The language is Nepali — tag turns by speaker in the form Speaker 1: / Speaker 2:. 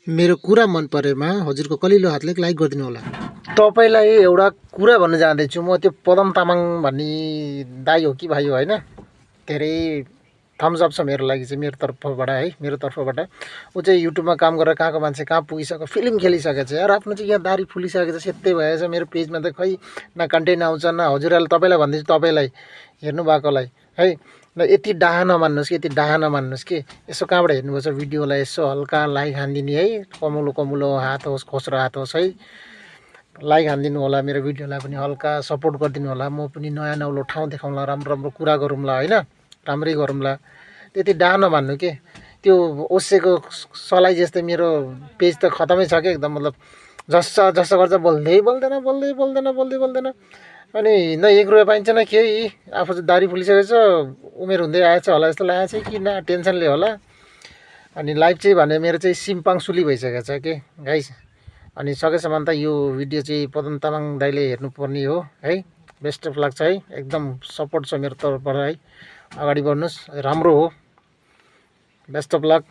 Speaker 1: मेरो कुरा मन परेमा हजुरको कलिलो हातले लाइक गरिदिनु होला।
Speaker 2: तपाईलाई एउटा कुरा भन्न जाँदैछु म। त्यो पदम तामाङ भन्ने दाइ हो कि भाइ हो होइन, धेरै थम्स अप छ मेरो लागि चाहिँ, मेरो तर्फबाट है, मेरो तर्फबाट। ऊ चाहिँ युट्युबमा काम गरेर कहाँको मान्छे कहाँ पुगिसक्यो, फिल्म खेलिसकेको छ यार। आफ्नो चाहिँ यहाँ दारी फुलिसकेको छ, सेतै भएछ। मेरो पेजमा त खै न कन्टेन्ट आउँछ न। हजुरहरूले तपाईँलाई भन्दैछु, तपाईँलाई हेर्नु भएकोलाई है, ल यति डाहा नमान्नुहोस् कि, यति डाहा नमान्नुहोस् कि। यसो कहाँबाट हेर्नुपर्छ भिडियोलाई, यसो हल्का लाइक हानिदिने है, कमुलो कमुलो हात होस्, खोस्रो हात होस् है, लाइक हानिदिनु होला। मेरो भिडियोलाई पनि हल्का सपोर्ट गरिदिनु होला। म पनि नयाँ नौलो ठाउँ देखाउँला, राम्रो राम्रो कुरा गरौँला होइन, राम्रै गरौँला। त्यति डाहा नमान्नु के। त्यो ओसेको सलाई जस्तै मेरो पेज त खतमै छ क्या एकदम। मतलब जस्सा जस्तो गर्छ बोल्दै बोल्दैन। अनि न 1 रुपियाँ पाइन्छ न केही। आफू चाहिँ दारी फुलिसकेको छ, उमेर हुँदै आएछ होला जस्तो लागेको छ कि न टेन्सनले होला। अनि लाइफ चाहिँ भने मेरो चाहिँ सिम्पाङ सुली भइसकेको छ के गाइस। अनि सकेसम्म त यो भिडियो चाहिँ पदम तामाङ दाइले हेर्नुपर्ने हो है। बेस्ट अफ लक छ है, एकदम सपोर्ट छ मेरो तर्फबाट है। अगाडि बढ्नुहोस्, राम्रो हो। Best of lock.